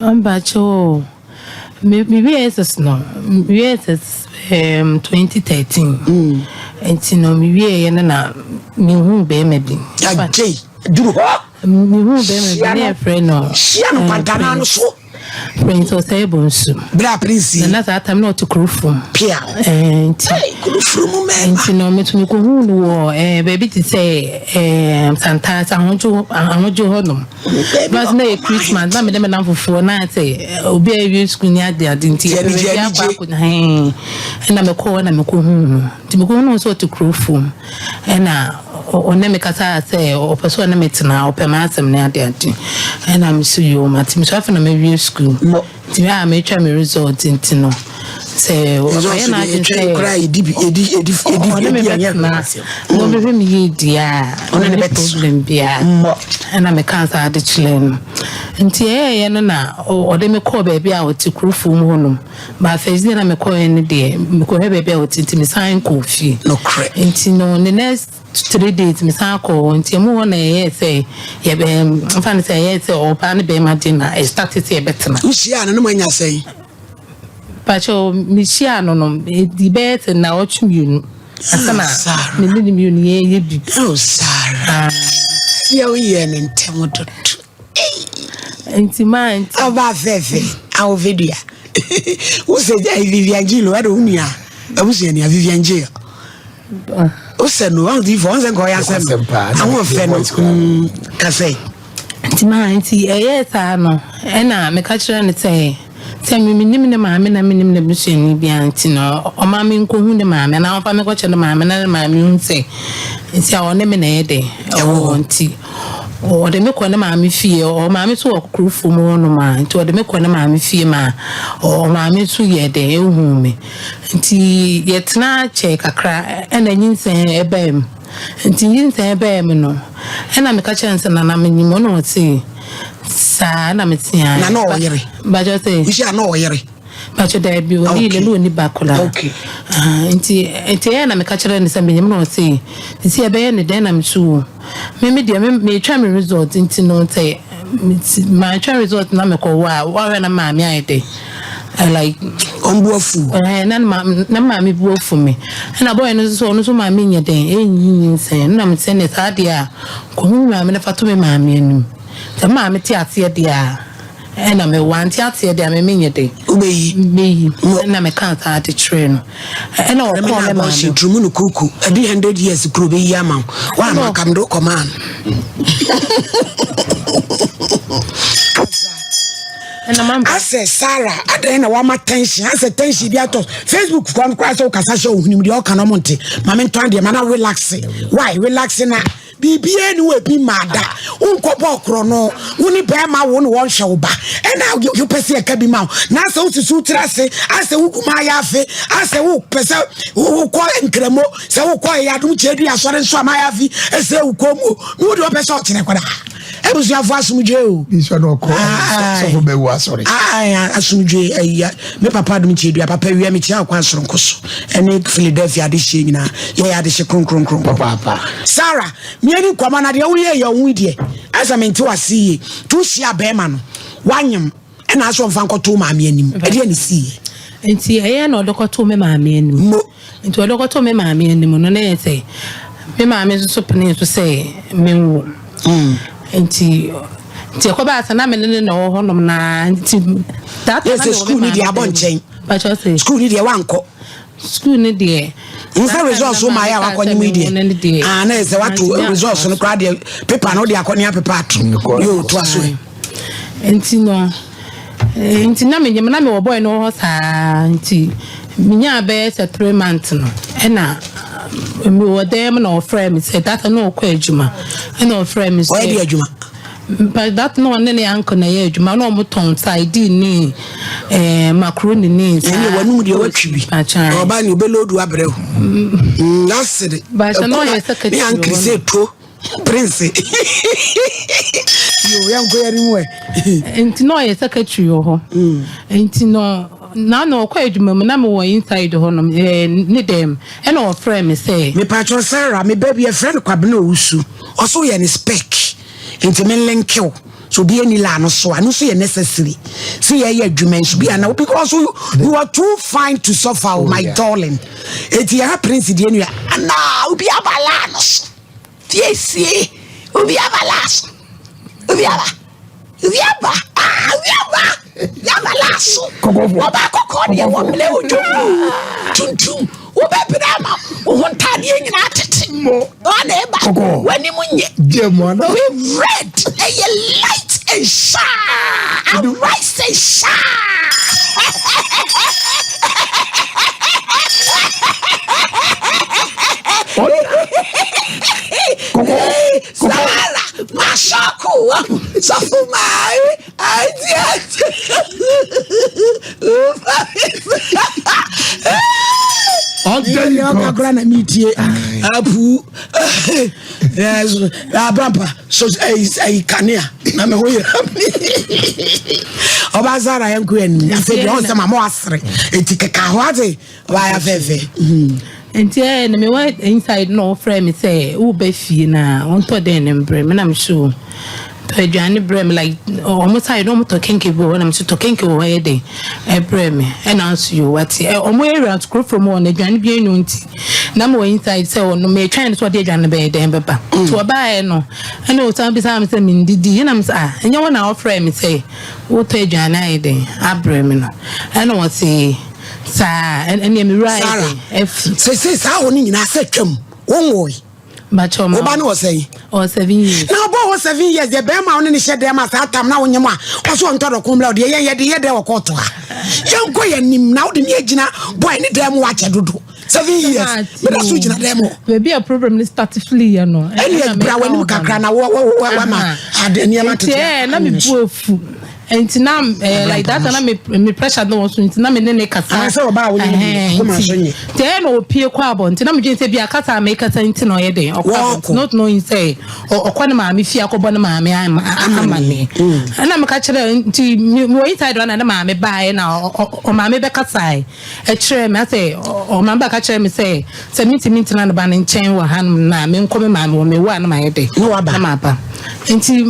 Mpakyɛw o, me me wiee SS no, me wiee SS um, 2013. Mm. Nti no me wiee yɛ no na me hu bɛrima bi. Agyei, duru hɔ. Me hu bɛrima bi ne yɛfrɛ no. Hyia no pantana no so. Prince Osei Bonsu. Bra Prince. Na na saa tam na ɔte kuro fam. Pia. Eh, nti. Hey, kuro fam mu mɛma. Nti no metumi kɔ hu no wɔ eh, baabi te sɛ eh, Santase ahodwo ahodwo hɔ nom. But na yɛ Christmas na mede me nam fufuo na sɛ eh, obi a awie sukuu ne ade ade nti yɛpɛ baabi akɔ akɔ hɛn ɛna mekɔ hɔ na mekɔ hu no nti mekɔ hu no sɛ ɔte kuro fam ɛna ɔne me kasa sɛ ɔpɛ sɛ ɔne me tena ɔpɛ m'asɛm ne ade ade ɛna me so yoo mate me so afei na mawie sukuu nti a metwa me result nti no sɛ ɔyɛ n'adwene sɛ ɔne me bɛtena na ɔbɛhwɛ me yie di a ɔne ne problem biara ɛna meka saa de kyerɛ no nti ɛyɛyɛ no na ɔde me kɔɔ baabi a ɔte kurofo mu hɔnom ba first day na mekɔɛ no deɛ mekɔhwɛ baabi a ɔte nti mesan kɔɔ fie nti no ne next 3 days mesan kɔɔ hɔ nti ɛmu hɔ na ɛyɛɛ sɛ yɛbɛ mfa no sɛ ɛyɛɛ sɛ ɔbaa ne bɛrima de na ɛstart sɛ yɛbɛtena. Wohyia no no mo anya sɛn? Pakyɛ mehyia no no ɛdi bɛyɛ sɛ 2 nnawɔtwe asa na me ne ne mmienu yɛyɛ bi. Oh Sarah, deɛ woyɛ no ntɛm dodo. Nti maa nti. Ɔba fɛfɛ awofɛdua wosɛ Vivian Jill ɛde wo nua abusuani a Vivian Jill wosɛ no wɔn ti fɔ wɔn sɛ nka ɔyɛ asɛm no ahoɔfɛ no kasɛ. Nti maa nti ɛyɛɛ saa no ɛna meka kyerɛ no sɛ me menim ne maame na menim ne busuani biara nti no ɔma me nkɔhu ne maame anaa ɔmfa me kɔkyɛ ne maame na ne maame hu sɛ nti a ɔne me na ɛyɛ dɛ ɛwɔ hɔ nti ɔde me kɔ ne maame fie. Ɔmaame nso wɔ kuro fam hɔnom a nti ɔde me kɔ ne maame fie ma ɔmaame nso yɛ dɛ ehu me nti yɛtena kyɛ kakra ɛna nyinsɛn ɛbaa mu. Nti nyinsɛn ɛbaa mu no ɛna meka kyerɛ no sɛ nana menyim ɔna ɔte saa na mete a. Na na ɔyere. Bakyɛ sɛ. Wohyia na ɔyere. Bakyɛ daabi ɔne yere ne ɔni ba koraa. Nti ɛyɛ na meka kyerɛ no sɛ menyim na ɔte nti ɛbɛyɛ ne dɛn na meso wo me deɛ metwa me result nti no sɛ mantwa result na mekɔwɔ a wɔahwɛ na maame ayɛ dɛ like. Ɔmbu afu. Ɛɛ na maame bu afu me ɛna bɔyɛ no nso ɔno nso maame nyɛ dɛn ɛnyi nyinsɛn na mesɛ ne saa deɛ a kɔhu maame no fa to me maame anim sɛ maame te aseɛ deɛ a ɛna mewɔ ante aseɛ deɛ a me menyɛ dɛn. Wobɛyi. Meyi ɛna meka saa de kyerɛ no ɛna ɔkɔɔ ne maame. Turumu no kuku ɛdi 100 years kuro bɛyi ama wo woama kam de wokɔmaa no. Asɛ Sarah adan na wama tension asɛ tension bi atɔ Facebook kwan koraa sɛ wokasa hyɛ ohunim deɛ ɔka no ɔmo nte ma mentɔn deɛ ma na relax why relax na biribiara ni wɔ ebi maa da wonkɔ bɔɔ korɔ no wo ne bɛrima wo ne wɔnhwɛ wo ba ɛna wopɛ sɛ yɛka bi ma wo na asɛ wosusu tiri ase asɛ wogu ma ayɛ afe asɛ wopɛ sɛ wokɔ Nkramo sɛ wokɔ ɛyɛ Adom kyɛ du asɔre nso a ma ayɛ afe ɛsɛ wo kɔn mu ne wode wɔpɛ sɛ ɔkyerɛ koraa. Abusuafo, asomdwe o. Nsua na ɔkɔ sɔfo bɛwu asɔre. Asomdwe ayi me papa Adom kyɛ dua papa wia mekyia akɔ asoronko so ɛne Philadelphia adehyeɛ nyinaa yɛyɛ adehye kronkronkron. Papaapa. Sarah miani nkɔmɔ na deɛ woyɛ yɛ wo deɛ ɛsɛ mente wase yie nti wohyia bɛrima no wanyem ɛna asɛ ɔmfa nkɔto maame anim ɛdeɛ ne siiɛ? Nti ɛyɛ na ɔde kɔto me maame anim. Mo. Nti ɔde kɔto me maame anim no na yɛ sɛ me maame nso so pene so sɛ menwo. Nti ɛkɔbaa sɛ na me ne ne na ɔwɔ hɔnom na nti that time na mewɔ me school ni deɛ abɔ nkyɛn. Pakyɛ sɛ. School ni deɛ wankɔ. School ni deɛ. Nfa results wo ma yɛ a wakɔ nyim yi deɛ ah na yɛ sɛ wato results no koraa deɛ paper no de akɔ ne apepa ato yɛ o to aso yi. Nti no nti na menyim na mewɔ boy no wɔ hɔ saa nti menyaa bɛyɛ sɛ 3 months no ɛna mewɔ dan mu na ɔfrɛ me sɛ data na ɔkɔ adwuma ɛna ɔfrɛ me sɛ. Ɔyɛ de adwuma. But that no ɔne ne uncle na ɛyɛ adwuma na ɔmo tɔn sardine ne macaroni ne saa. Ɛnna wɔnum deɛ watwi bi. Ɔbaa ni obɛloodu abrɛ o. Asere. Baasa na ɔyɛ secretary. Ne uncle sɛ tuo prince. Yo, yɛn nkɔ yɛn mu ɛ. Nti na ɔyɛ secretary wɔ hɔ. Nti no na ɔkɔ adwuma mu na mewɔ inside hɔ nom ne dɛm ɛna ɔfrɛ me sɛ. Mepatwɔ Sarah, me ba bi yɛfrɛ no Kwabena Owusu, ɔso yɛ ne spec nti me link wo. So obi ani la no so a, no so yɛ necessary. Sɛ yɛyɛ adwuma nso bi ana because you are too fine to suffer, oh, my darling. Eti yɛha Prince deɛ nua ana obi aba la no so. Fiesie obi aba la so. Obi aba. Obi aba. Ah, obi aba. Obi aba la so. Ɔba kɔkɔɔ deɛ wɔ mmerɛ odwo mu tuntum. Wobɛbrɛ ama wo ho ntaadeɛ nyinaa tete. Ɔna ɛba w'anim nyɛ. We red ɛyɛ light and shine. Arise and shine. Sarah, masoko sɔfo maame adi adi. Ɔka kora na metie apu abrampa so ɛyi kanea na me ho yɛ ɔba Sarah yɛn ko yɛn nim afei deɛ ɔnsɛm ama wasere eti keka ho ate ɔba yɛ fɛfɛ. Nti na mewɔ inside na ɔfrɛ me sɛ woba fie na ɔntɔ dɛn ne mbrɛ me na mehyɛ tɔ aduane brɛ me, like ɔmo side na ɔmo tɔ kenke bi wɔ hɔ na mehyɛ tɔ kenke wɔ hɔ yɛ den ɛbrɛ me. Ɛna nso yɛ wate ɔmo area nso kuro from hɔ no aduane bi enu. Nti na mewɔ inside sɛ ɔno metwɛn no sɛ ɔde aduane bɛyɛ dɛn bɛba. Nti ɔbaeɛ no ɛna ɔsan bisa me sɛ mendidi. Ɛna me sɛ, ah, ɛnyɛ wɔn na ɔfrɛ me sɛ wotɔ aduane ayɛ den abrɛ me no? Ɛna wɔte saa ɛnna mewura ayɛ Sarah. den afi. Sese saa hɔ no nyinaa sɛ twam wonwoe. Bakyɛ ɔma. Woba no wɔ sɛn? Ɔwɔ 7 years. Na ɔbɔ wɔ 7 years deɛ, bɛrima a wo ne ne hyɛ dɛm a saa tam na wonyɛ mu a ɔso ɔntɔ dɔko mmra deɛ yɛn yɛde yɛ dɛ wɔ kɔɔto a yɛnkɔ yɛn nim na wode ne agyina boy ne dɛm wakyɛ dodo 7 years meda so gyina dɛm hɔ. Baabi a problem no start firi yɛ no. Ɛne bra w'anim kakra na wama ade nneɛma tete. Nti na me bu efu nti na like that na me pressure no wɔ so nti na me ne ne kasa. Anasɛ ɔbaa wo ne koma so nye. Nti na opie kɔ abɔ nti na me dwen sɛ bi akasa a mekasa nti na ɔyɛ den ɔkɔ abɔ, not knowing sɛ ɔkɔ ne maame fie akɔbɔ ne maame amane. Ɛna meka kyerɛ nti mewɔ inside hɔ na ne maame baeɛ na ɔmaame bɛkasae ɛkyerɛ me asɛ ɔmaame bɛka kyerɛ me sɛ mentumi ntena ne ba ne nkyɛn wɔ hanom na menkɔ me maame wɔ mewu a na mayɛ de na maba. Nti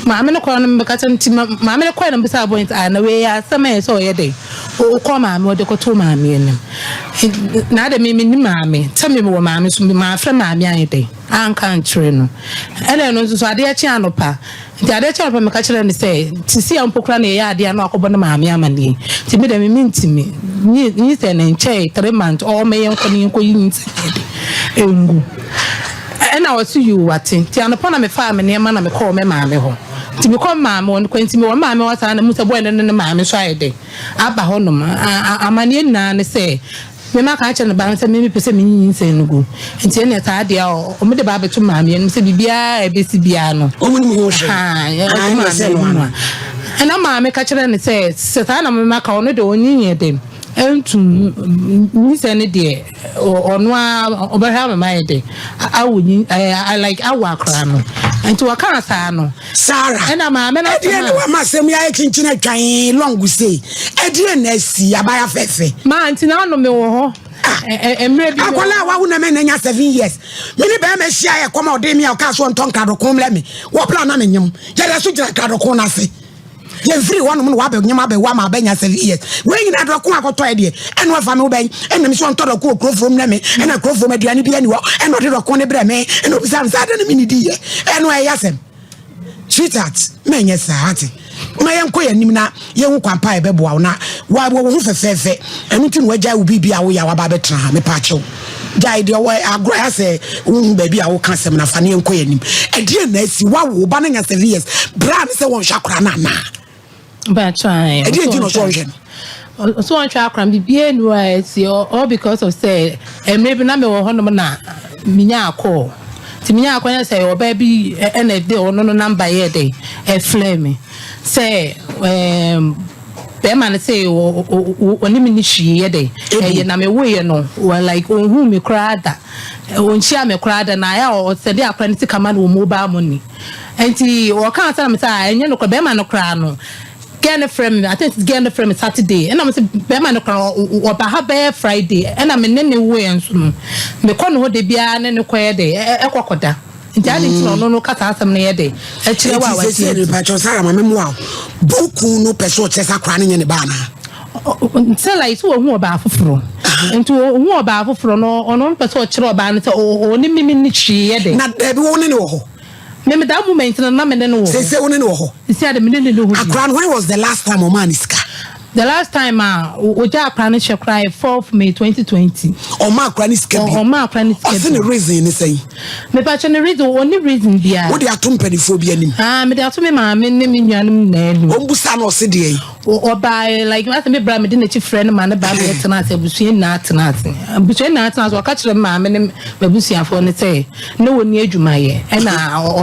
maame no kɔ no mebɛka kyerɛ nti maame no kɔɛ no mbisa abɔ nti na wei yɛ asɛm a ɛyɛ sɛ ɔyɛ de wokɔ maame ɔde kɔto maame anim na ade me menni maame sɛ me wɔ maame so maafrɛ maame ayɛ de anka nkyerɛ no. Ɛna ɛno nso so adeɛ kye anɔpa nti adeɛ kye anɔpa meka kyerɛ no sɛ sisi a mpo kora na ɛyɛ adeɛ no akɔbɔ ne maame amanneɛ nti me dɛ me mentimi nyi sɛ ne nkyɛe 3 months ɔmɛyɛ nkɔ ne yɛnkɔ yi nyi sɛ de ɛngu. Ɛna ɔso yi wate. Nti anɔpa na mefaa me nneɛma na mekɔɔ me maame hɔ. Nti mekɔ maame hɔ no kɔ nti mewɔ maame hɔ saa na mu sɛ bɔɔ ne ne maame so ayɛ de aba hɔnom. Amanneɛ nyinaa ne sɛ mema ka kyerɛ ne ba no sɛ meme pɛ sɛ menyi nyinsɛn no gu. Nti ɛne saa deɛ ɔmo de ba abɛto maame anim sɛ biribiara a ɛbɛsi biara no ɔmo nim ho hwee. Ɛna maame ka kyerɛ ne sɛ saa na mema ka ɔno de ɔnyi yɛ de ɛntum nyinsɛn no deɛ ɔno a ɔbɛhwɛ ama ma yɛ de awo nyi ɛɛ like awo akora no. Nti wɔka saa no. Sarah. Ɛna maame no. Ɛdeɛ ne wama asɛm yi ayɛ kyinkyin atwan long sei? Ɛdeɛ na asi abaya fɛfɛ? Maa nti na ano mi wɔ hɔ mmerɛ bi. Akwadaa a wawo na mɛ nanya 7 years me ne bɛrima ahyia yɛ kɔm a ɔde mi a ɔkaa so ɔntɔ nkradoko mlɛ me wɔbla na menyem yɛde so gyina nkradoko no ase yɛmfiri hɔnom na wabɛnyem abɛwo ama abɛnya 7 years. Wei nyina dɔko akɔtɔ ɛ deɛ ɛne ɔfa me wobɛn ɛna me sɛ ɔntɔ dɔko wɔ kurofurom nɛ me ɛna kurofurom aduane bi ani hɔ ɛna ɔde dɔko ne brɛ me ɛna obisa me sɛ adɛ ne menediiɛ. Ɛno ɛyɛ asɛm, sweetheart. Mɛnyɛ saa ate ma yɛnkɔ yɛn anim na yɛhu kwan pa a yɛbɛboa wo na wa wɔ wo ho fɛfɛɛfɛ. Ɛno nti na wagyae wo biribi a woyɛ a waba abɛtena ha. Mepa akyɛw, gyae deɛ ɔwɔ agorɔ ayɛ sɛ wohu baabi a woka asɛm no afa ne yɛnkɔ yɛn anim. Ɛdeɛ na asi wawo wo ba no nya 7 years bra ne sɛ wɔnhwɛ akora no anaa? Ɛdeɛ nti na ɔsɛ ɔnhwɛ no? Ɔsɛ ɔnhwɛ akora no biribiara nu a ɛsi all because of sɛ mmerɛ bi na mewɔ hɔnom na menya akɔɔ nti menya akɔ nyɛ sɛ ɔbaa bi ɛna ɛde ɔno no number yɛ de ɛfrɛ me sɛ bɛrima no sɛ ɔne me ne hwee yɛ de ɛyɛ na mewoeɛ no wɔ like ɔnhu me koraa da, ɔnhyia me koraa da na ayɛ a ɔsɛde akora no sika ma no wɔ mobile money. Nti ɔka sɛ na me sɛ ɛnyɛ no korɔ bɛrima no koraa no girl no frɛ me, I think girl no frɛ me Saturday ɛna mo sɛ bɛrima no koraa ɔba ha bɛyɛ Friday ɛna me ne ne woeɛ nso no mekɔ ne hɔ de biara ne ne kɔyɛ de ɛkɔ kɔda. Nti adi nti na ɔno no kasa asɛm no yɛ de ɛkyerɛ wo a Eti wate sese adi. mepakyɛw Sarah ma memmoa wo. Bokun no pɛ sɛ ɔkyerɛ sɛ akora no nyɛ ne ba anaa? Sɛ like sɛ wɔhu ɔbaa foforɔ nti ɔhu ɔbaa foforɔ no ɔno pɛ sɛ ɔkyerɛ ɔbaa no sɛ ɔne mimi ne hwee yɛ de. Na dabi wo ne ne wɔ hɔ? Mimi that moment no na me ne no wɔ hɔ. Sese wo ne ne wɔ hɔ? Sisi ade me ne ne ne hɔ bi. Akora no when was the last time ɔmaa ne sika? The last time a ogya akora no hyɛ koraa yɛ 4th May 2020. Ɔma akora ne sika bi. Ɔma akora ne sika bi. Ɔse ne reason ne sɛn? Mepakyɛ ne reason ɔne reason biara. Wode ato mpanimfoɔ bi anim? Ah, mede ato me maame ne me nuanom nyinaa anim. Ɔmbusa no ɔse deɛ yi? Ɔbaa like asɛ me bra mede n'akyi frɛ no ma ne ba bɛyɛ tena ase, abusua nyinaa tena ase. Abusua nyinaa tena ase, ɔka kyerɛ me maame ne m'abusuafoɔ no sɛ na wɔnni adwuma yɛ ɛna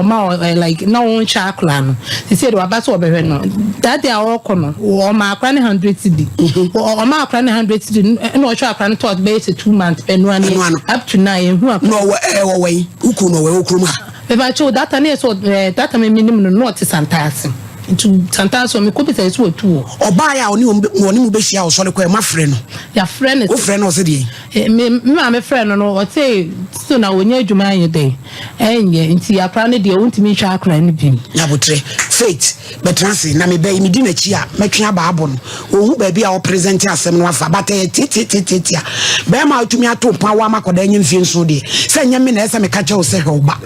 ɔma like na wɔnhwɛ akora no. Sisi de waba sɛ ɔbɛhwɛ no. That day a ɔrekɔ no, ɔma akora ne 100 cedi. Ɔma akora ne 100 cedi ɛna ɔhwɛ akora no tɔɔt bɛyɛ sɛ 2 months ɛno ano. Up to now yɛnhu akora. Na ɔwɔ ɛwɔ wɛn? Wokun no ɔwɔ kurom ha? Mepakyɛw data ne yɛ sɛ data me menim no na ɔte Santase. Nti Santase ɔ mekɔ bisa yɛ sɛ watu wɔ. Ɔbaa yɛ a ɔne ɔne mu bɛhyia ɔsɔre kɔ ɛ moafrɛ no? Yɛafrɛ no. Wofrɛ no ɔse deɛn? Me maame frɛ no no ɔse still na ɔnyɛ adwuma anyɛ dɛn ɛnyɛ nti akora no deɛ wontumi nhwɛ akora no bi. Nyabotrɛ Faith bɛtena ase na meba yi medi n'akyi a mɛtwe aba abɔ no. Ɔhu baabi a ɔpresente asɛm no afa but ɛyɛ tiatiatiatia. Bɛrima a wotumi ato mpa wo ama akwadaa anya mfie nson deɛ sɛ nyɛ me na ɛsɛ meka kyerɛ wo sɛ hwɛ wo ba.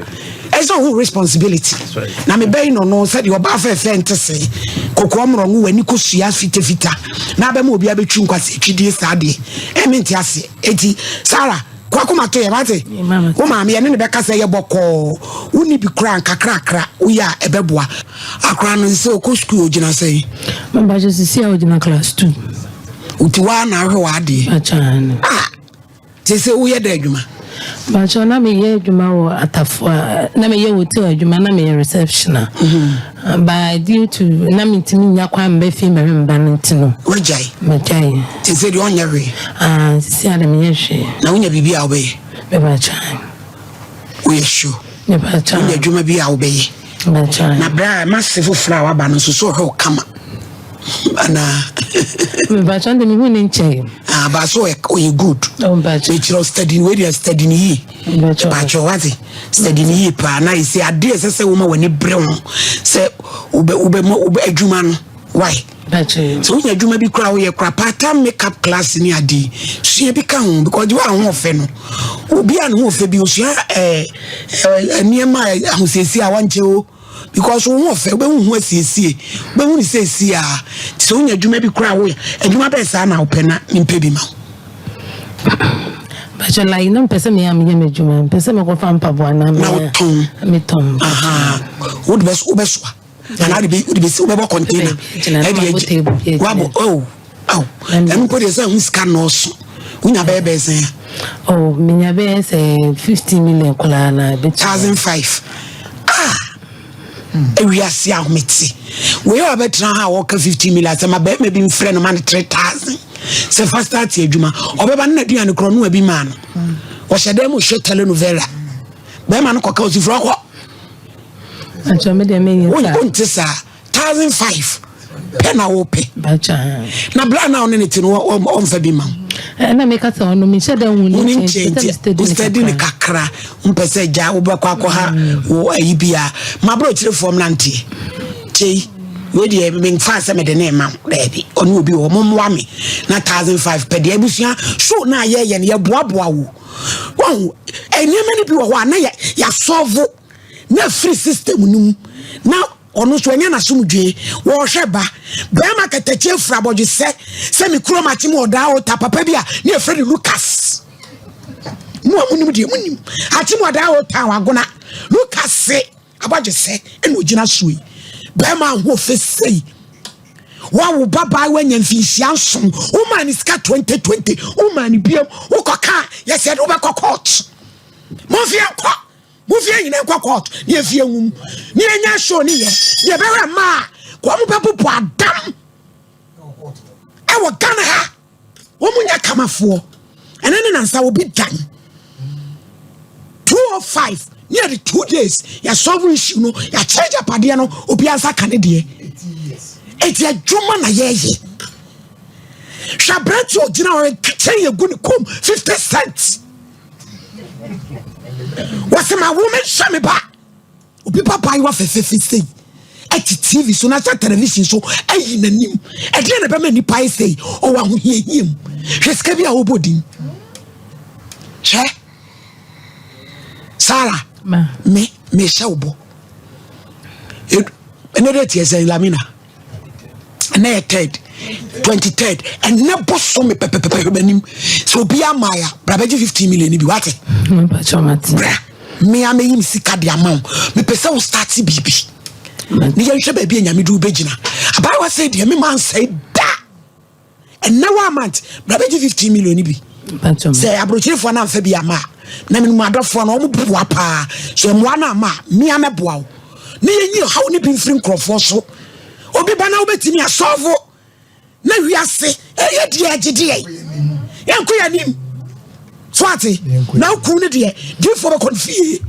Ɛsɛ ɔhu responsibility. Na meba yi no no sɛdeɛ ɔbaa fɛɛfɛ nte se kɔkɔɔ mmorɔngo w'ani kɔsua fitafita na abɛma obi abɛtwi nkwasi atwidie saa deɛ ɛme nte aseɛ. Enti Sarah kwakoma to yɛ wate wo maame yɛne ne bɛka sɛ yɛ bɔkɔɔ wonni bi koraa nkakrakra woyɛ a ɛbɛboa. Akora no sɛ ɔkɔ sukuu ogyina sɛn? Mbakyɛ sisi a ogyina class 2. Nti waa na ahwɛ w'adeɛ. Ah, te sɛ woyɛ dɛ adwuma? Mbakyɛ na meyɛ adwuma wɔ Atafo a na meyɛ hotel adwuma na meyɛ reception a. But due to na mentumi nya kwan mbɛ fie mbɛhwɛ me ba no nti no. Wagyae? Magyae. Te sɛ deɛ ɔnyɛ hwee? Ah, sisi a de meyɛ hwee. Na wonya biribi a wobɛyɛ? Mebakyɛ. Woyɛ sure? Mebakyɛ. Wonya adwuma bi a wobɛyɛ? Mebakyɛ. Na berɛ a mase foforɔ a waba no nso so ɔhwɛ wo kama anaa? Mebakyɛ de mehu ne nkyɛn. Ah, ba so ɔyɛ good. Mebakyɛ. Mekyerɛ study no, wei deɛ study no yie. Mebakyɛ wate study no yie paa na ɛsɛ adeɛ ɛsɛ sɛ woma w'ani bere ho sɛ wobɛ wobɛ wobɛ adwuma no why? Sɛ wonya adwuma bi koraa woyɛ koraa part time makeup class ne ade sua bi ka ho because de wo ɔfɛ no obi a ne ho ɔfɛ bi osua ɛɛ nneɛma a ahosiesie a wankyɛ o because wo ho ɔfɛ wobɛhu ho asiesie wobɛhu ne siesie a nti sɛ wonya adwuma bi koraa woyɛ adwuma bɛɛ saa na wopɛ na mempɛ bi ma wo. Bàtchɛ like na mpɛ sɛ meyɛ a meyɛ m'adwuma mpɛ sɛ mekɔfa mpaboa na na wotɔn metɔn. Wode bɛ wobɛsoa anaa wode bɛ wode bɛsi wobɛbɔ container ɛde agye wabɔ oh oh ɛno mpo deɛ sɛ ho sika nnɔɔso wonya bɛyɛ bɛyɛ sɛn a. Oh menya bɛyɛ sɛ 15 million koraa na bɛtua. 1005 ah ewiase ahomete wei a ɔbɛtena ha a wɔka 15 million sɛ ma bɛrima bi mfrɛ no ma no 3000 sɛ fa start adwuma ɔbɛba no n'aduane korɔ no abi maa no ɔhyɛ dɛm ɔhwɛ telenovela bɛrima no kɔka ɔsifrɛ ɔkɔ wonte saa 1005 pɛ na wopɛ na bra na ɔne ne te no ɔmfa bi ma wo ɛna meka sɛ ɔno mehyɛ dɛ hu ne nkyɛn nti wostadi ne kakra mpɛ sɛ gya wobɛkɔ akɔha wo ayi bia mabrɛ ɔkyerɛfoɔ mmeranteɛ kyei wei deɛ memfa sɛ mede ne ma wo daabi ɔne obi wɔ mommoa me na 1005 pɛ deɛ abusua show na ayɛyɛ no yɛboaboa wo wahu nneɛma no bi wɔ hɔ a na yɛasɔvo na afiri system no mu na ɔno nso ɔnyɛ n'asomdwe wɔhwɛ ba bɛrima kɛtɛkye afura abɔdwe sɛ sɛ me kurom akye mu ɔdaa ɔta papa bi a ne yɛfrɛ no Lucas mu a munim deɛ munim akye mu ɔdaa ɔta wagona Lucas se abɔdwe sɛ ɛna ɔgyina so yi bɛrima ahoɔfɛ sei wawo babaa wanya mfinhyia nson womaa ne sika 2020 womaa ne biam wokɔka yɛsɛ de wobɛkɔ court momfie nkɔ mofie nyina nkɔ court ne yɛfie nwum ne yɛnya show ne yɛ ne yɛbɛhwɛ mmaa a kɔ mo bɛbobɔ adam ɛwɔ Ghana ha wɔn nyɛ kamafoɔ ɛne ne nansa obi dan 205 ne yɛde 2 days yɛsɔlve issue no yɛakyerɛ gyapadeɛ no obi ansa ka ne deɛ eti adwuma na yɛyɛ hwɛ aberante a ɔgyina hɔ kyɛn yɛ gu ne kɔm 50 cents wɔsɛ ma wo menhyɛ me ba. Obi papa ayewa fɛfɛɛfɛ sei ɛte TV so na sɛ television so ayi n'anim. Ɛdeɛ na ɛbɛma nipa ayɛ sei ɔwɔ ahohiahia mu. Hwɛ sika bi a wɔbɔ din. Hwɛ Sarah me mehyɛ wo bɔ. Ɛnɛ dɛ tiɛ sɛ Lamina. Ɛnɛ yɛ third 23rd ɛnɛ bosome pɛpɛpɛpɛ hwɛ m'anim sɛ obi ama ya bra bɛgye 15 million ni bi wate bra mmea mɛyi me sika de ama wo mepɛ sɛ wo start biribi ne yɛnhwɛ baabi a nyame de wobɛgyina abaayewa sɛ deɛ mema nsɛe da ɛnɛ wa amant bra bɛgye 15 million ni bi sɛ aburokyerefoɔ no amfa bi ama a na menim adɔfoɔ no ɔmo boa paa sɛ mmoa no ama a mmea mɛboa wo ne yɛnyi ɔhaw no bi mfiri nkurɔfoɔ so obi ba na wobɛtumi asɔfo na wiase ɛyɛ deɛ agyedeɛ yɛnkɔ yɛ anim so ate na woku no deɛ difoɔ bɛkɔ no fie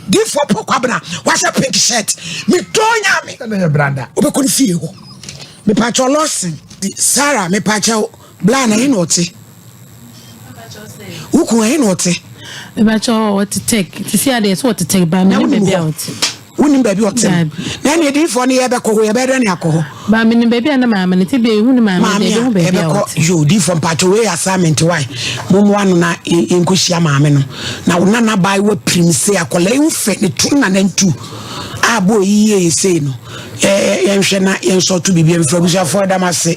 difoɔ pɔ kwabena wahyɛ pink shirt medɔ nyame wobɛkɔ no fie hɔ mepakyɛw lɔsen Sarah mepakyɛw bla na ɛhe na ɔte wo kun ɛhe na ɔte. Mepakyɛw ɔte tech sisi adeɛ so ɔte tech ba menim baabi a ɔte. Wonim baabi ɔte no na ɛne adiyifoɔ no yɛbɛkɔ hɔ yɛbɛyɛ dɛ ne akɔ hɔ. Ba menim baabi a na maame no te bia ehu ne maame deɛ ebehu baabi a ɔte. Yo diyifoɔ mpakyɛw wei yɛ assignment why mommoa no na yɛnkɔhyia maame no na wo nana baayewa pirim sei akwadaa yi ho fɛ ne to nanantu a bɔɔ yi yie sei no yɛnhwɛ na yɛnsɔto biribi mfiri abusuafoɔ ɛda mo ase.